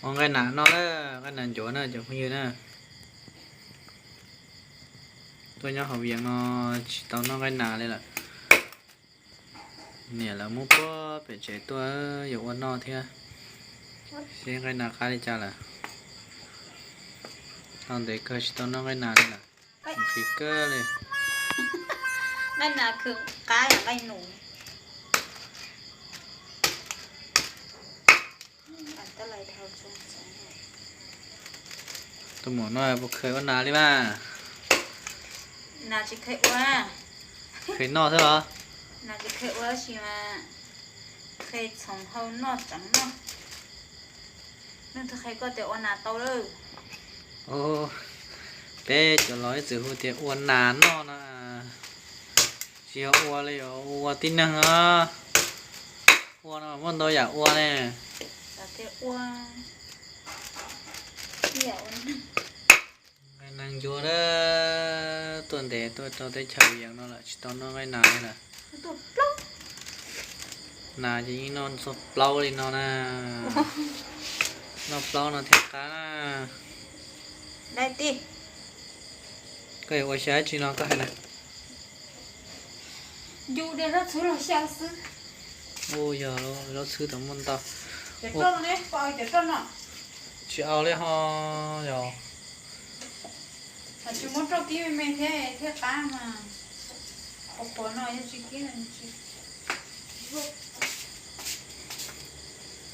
Ua nqaij nas noj na, nqaij nas ncuav na cov phooj ywg na. Tuaj nyob hauv Vias no tsis tau noj nqaij nas li lawm. Niam lawv muab puag pem tsev tuaj yuav ua noj thiab. Seb nqaij nas qab li cas lawm. Tau ntev kawg tsis tau noj nqaij nas li lawm. Nqhis kawg li. Nqaij nas khwv qab yam nqaij nus. Tus muam no puas kheev ua nas li mas? Nas tsis kheev ua. Kheev noj xwb los? Nas tsis kheev ua tab sis mas kheev txhoov hau noj tseev noj. Leej twg qhia koj tias ua nas tau lawm? Peb cov laus ib txwm hu tias ua nas noj no. Tsis yog ua li, ua tib neeg os. Ua no muaj ntau yam ua ne. Nqaij nas ncuav na, tuaj ntev tuaj rau teb chaws Vias no lawm tsis tau noj nqaij nas li lawm. Nas ces yeej noj txog plaub li no na. Noj plaub no thiaj qab na. Koj yuav ua xyaw dab tsi no koj hais na? Yog zaub txhwb tau muaj ntau. Tsis au li ho yog. Tsis muab roj kib me me thiab thiaj qab mas. Qhuav qhuav no yog tsis kib.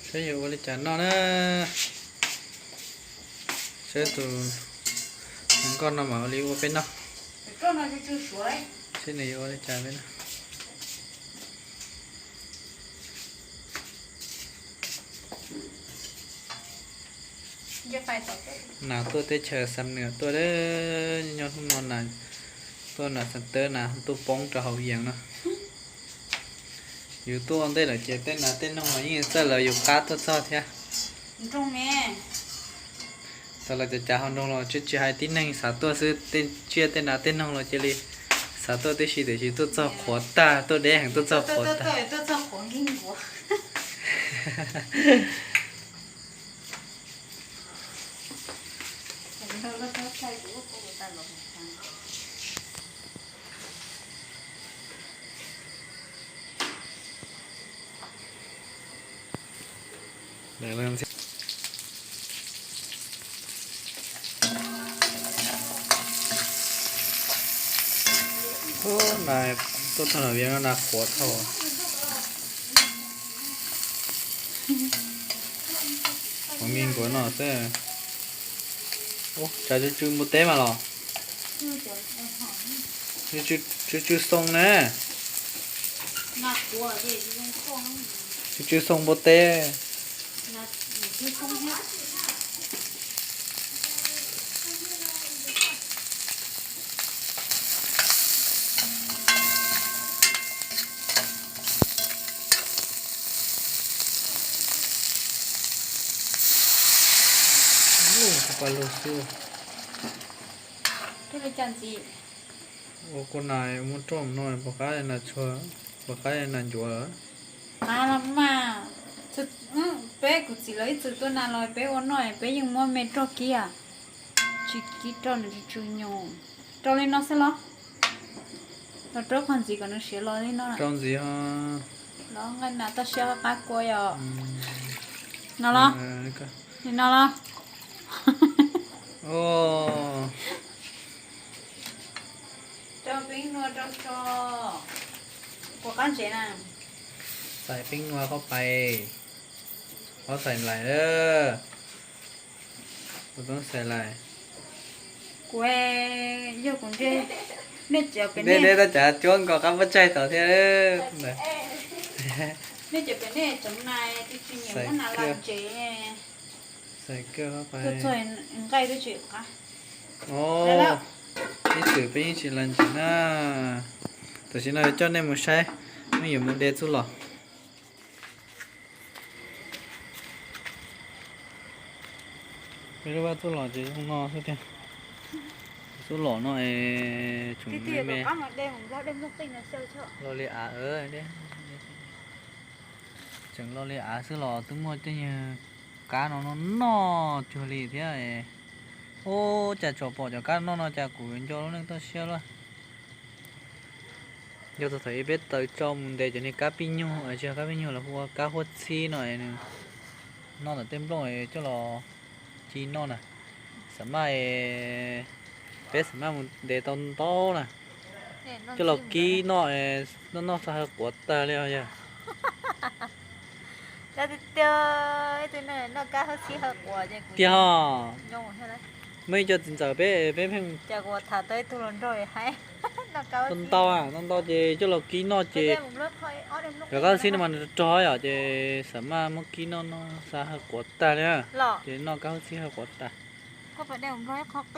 Saib yuav ua li cas noj na. Saib tus hluas nkauj no mam ua li ua peb noj. Saib nws yuav ua li cas peb noj. Nas tuaj teb chaws Xam Nws tuaj, nyob hnub no nas tuaj nas Xam Tawb nas tuaj poob rau hauv Vias no. Yus tuaj ua ntej lawm ces tej nas tej noog los yeej txawj lawv yus qab tuaj txog thiab. Tau lawv cov cav hauv nroog los tsis tsis hais tib neeg xav tuaj xwb, tej tsiaj tej nas tej noog los cia li xav tuaj tib si tiam sis tuaj txog qhuav tag, tuaj deb heev tuaj txog qhuav tag. Nas tuaj txog nas Vias no nas qhuav dhau. Qhuav me nkuav no xwb. Ua cas tsw tsw npua teb mas los? Tsw tsw xoo na. Tsw tsw xoo npua teb. Ua kuv nas muab roj no puas qab nas tshua, puas qab nas ncuav? Qab los mas, peb kuv txiv lawv ib txwm tuaj nas los peb ua noj peb yeej muab me roj kib, tsis kib roj nws tsw nyuj. Rau li no xwb los? Los rau qhov ntxiv kom nws siav los li no. Rau ntxiv ho. Los nqaij nas toj siab qab kua yom. No los? Li no los? Rau peeb nua rau tso. Puas qab ntsev na? Xais peeb nua qhov pais, qhov xais lais. Kuv toob xais lais. Kuv, yog kuv ntshe nej cov pem nej, nej tab cas cuab nkaus qab npab tsaig tod thiab. Nej cov pem nej tsoom nais tsis nyiam muab nas los ntsev. Xais kawg qab pais. Tuaj txog nqaij twb tsis qab. Ib txwm peb yeej tsis los ntsev na. Tam sim no coj nej mus saib, nej yuav mus de txuj lom. Peb lub vaj txuj lom ces zoo no xwb tiag. Txuj lom no es tseem me me, lo li av, tseem lo li av xwb los twb muaj tej nyuag kab no noj noj cuag li thiab. Ub, cas tsom pom cov kab noj no cas kuv nco lub neej toj siab luaj. Yog thaum ub peb tawm tso mus ntes cov niag kab pij nyug, tsis yog kab pij nyug, lawv hu ua kab huab txhib no, nws noj ntawm tej nplooj coj los ci noj na. Xam maj peb xam maj mus ntes tau ntau na, coj los kib noj, noj noj xa haw quav tag li os yog. Tiag ho, muaj ib co txiv ntxawm peb, peb pheej ntau ntau ces coj los kib noj ces, cov kab huab txhib no mas nws rog yom, ces xam maj muab kib noj noj xa haw quav tag li, ces noj kab huab txhib haw quav tag.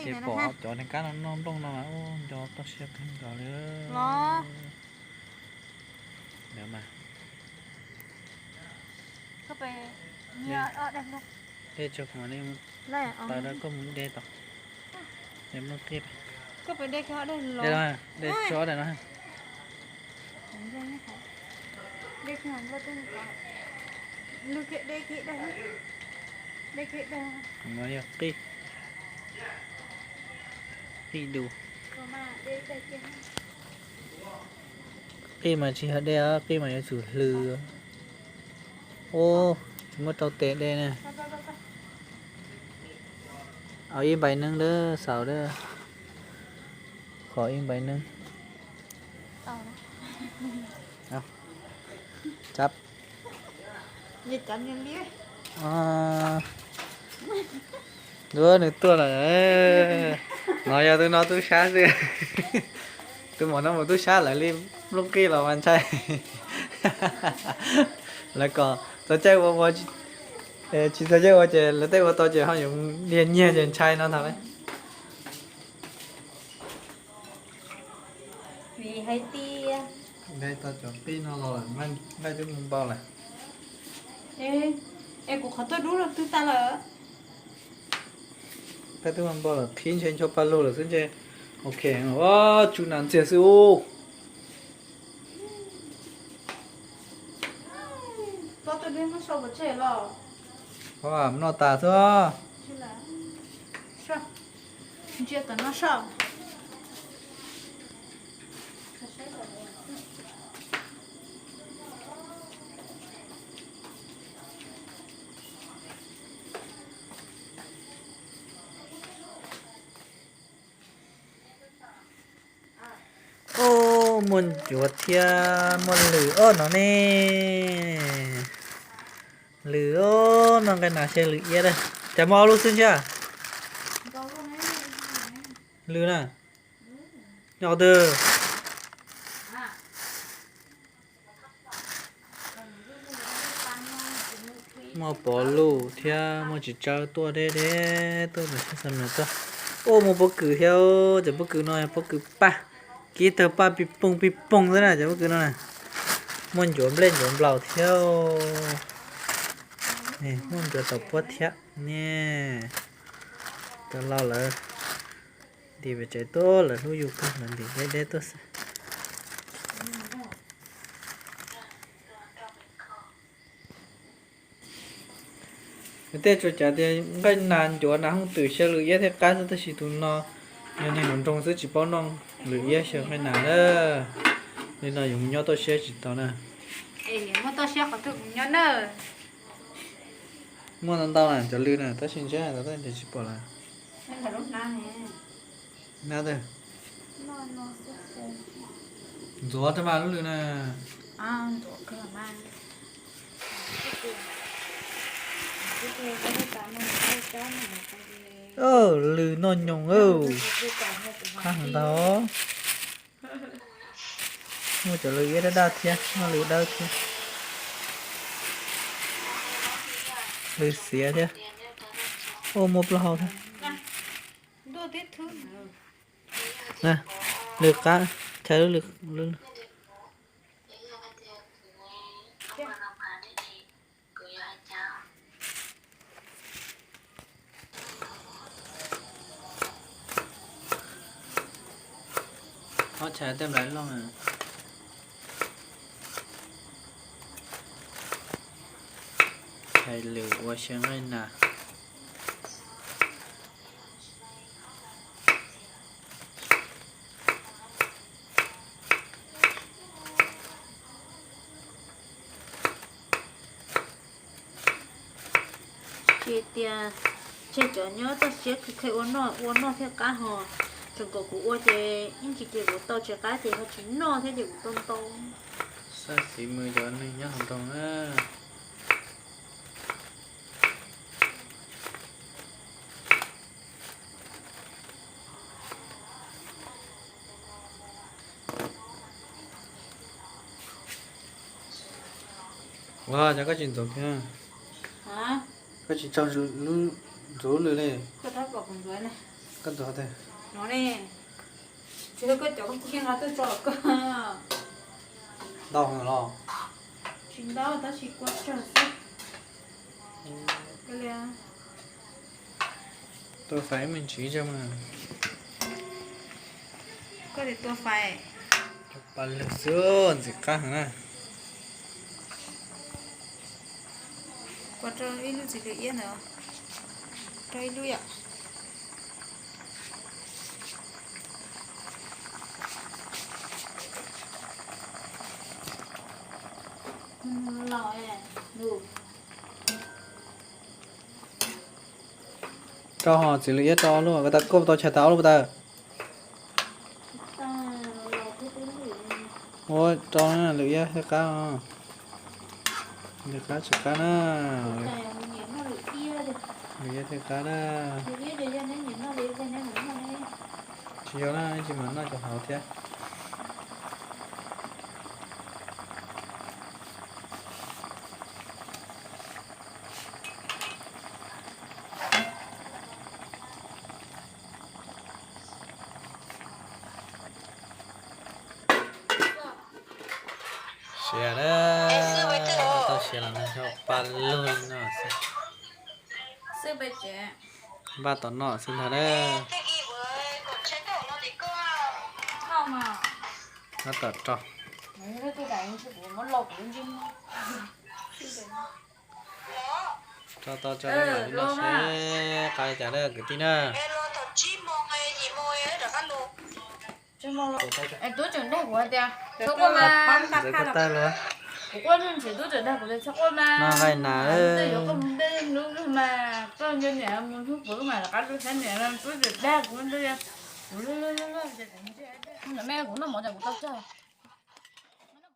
Ces pom cov niag kab no noj nplooj no mas ub, nco toj siab kawg nkaus li. Dej tso, kuv mam li taws rau koj mus de tod. De mloog qij, de tso daim no. No yog qij, qij du. Qij mas tsis yog dej, qij mas yuav tsum hlws. Ub, tsis muaj rau tes de na. Au ib npaim neeb lawm xaus lawm. Qhov ib npaim neeb. Tsab. Nws tuaj lawm. No yog tus no tub sab xwb. Tus maum no mus tub sab lawm li, nplooj qij los mas ntshai. Lawv kom txog caij ua ua, tsis txog caij ua ces lawv tej ua tau ces ho yuav mus liag nyiag ces ntshai no ntag lauj. Vim hais tias, tau cov qij no los lawm, nqaij twb mus npau lawm. Es kuv qhov tuaj dub los twb tas lawm. Nqaij twb mus npau lawm, qhib ntshe ncho pa lug lawm xwb ntshe. Ok, tsw nas ntxiag xwb ub. Noj tas xwb. Ub, muaj ncuav thiab muaj lws os no ne. Lws os, noj nqaij nas xyaw lws iab. Cas muaj ob lub xwb ntshe. Lws na. Nyob qhov twg? Muaj pov lug thiab muaj tsis tsawg tuaj deb deb tuaj ntawm sab xam nws tuaj. Ub, muaj pob kws thiab, cov pob kws no yog pob kws paj, kib tawg paj pij pooj pij pooj xwb na cov pob kws no na. Muaj ncuav nplej ncuav nplaum thiab. Muaj ncuav tau puab thiab ne. Cov laus lawv ntim pem tsev tuaj, lawv hlub yus kawg, lawv ntim deb deb tuaj xwb. Tej tsuas cav tias nqaij nas ncuav nas hooj twm xyaw lws iab thiaj qab xwb, tab sis tus no yog neeg nroog nroog xwb tsis paub noj lws iab xyaw nqaij nas na. Li no yus mus nyob toj siab tsis tau na. Muaj ntau ntau na cov lws na, tab sis ntshe ntawd tab sis tsis pom lawm. Ntxuav rau mas lub lws na. Lws noj nyoos. Qab heev ntag. Muaj cov lws iab daj daj thiab, muaj lws dawb thiab. Lws xiav thiab. Ua muaj plaub hau thiab. Lws qab, thaij lub lws. Ob tshais tej nplai loj na. Hais lwm ua xyaw nqaij nas. Ces tias tseg cov nyob txoj siab kheev ua noj, ua noj thiaj qab ho. Tseem kom kuv ua ces ib ntsis ces kuv tau tsis qab ces ho tsis noj thiab ces kuv tau ntau. Xab xis mus cov neeg nyob hauv nroog na. Ua cas koj tsis ntxuav kiag? Koj tsis tso lub ntxuav lwm li. Koj ntxuav tiag. Ntau heev los? Tsis ntau tab sis kua tsawg xwb. Tua fais me ntsis tso mas. Koj tias tua fais. Tua pas lwg xwb ntxim qab heev na. Kua rau ib lub txiv lws iab ntawd, rau ib lub yom. Rau ho txiv lws iab rau ob lub, ko taw koj tau chais tas ob lub ko taw. Ua rau na, lwm iab thiaj qab. Lwm qab tsis qab na. Lwm iab thiaj qab na. Tsis yog na, tsis mam noj cov hauv thiab. Siav na, tau siav los nag xyov pa lug li no xwb. Npaj tom no xwb ntag na. Nyob tom rau. Tso tau tso, noj seb qab li cas na kwv tij na. Tub tseem dag kuv tias txhob quaj mas. Kuv quaj ntshis tub tseem dag kuv tias txhob quaj mas. Noj nqaij nas. Yuav koj mus dej lub lub mas koj nco niam mus hnub puav lub mas rov qab lub thiab niam, tub tseem dag kuv ntawd. Kuv lub lub lub, kuv noj mov tas kuv tau tag.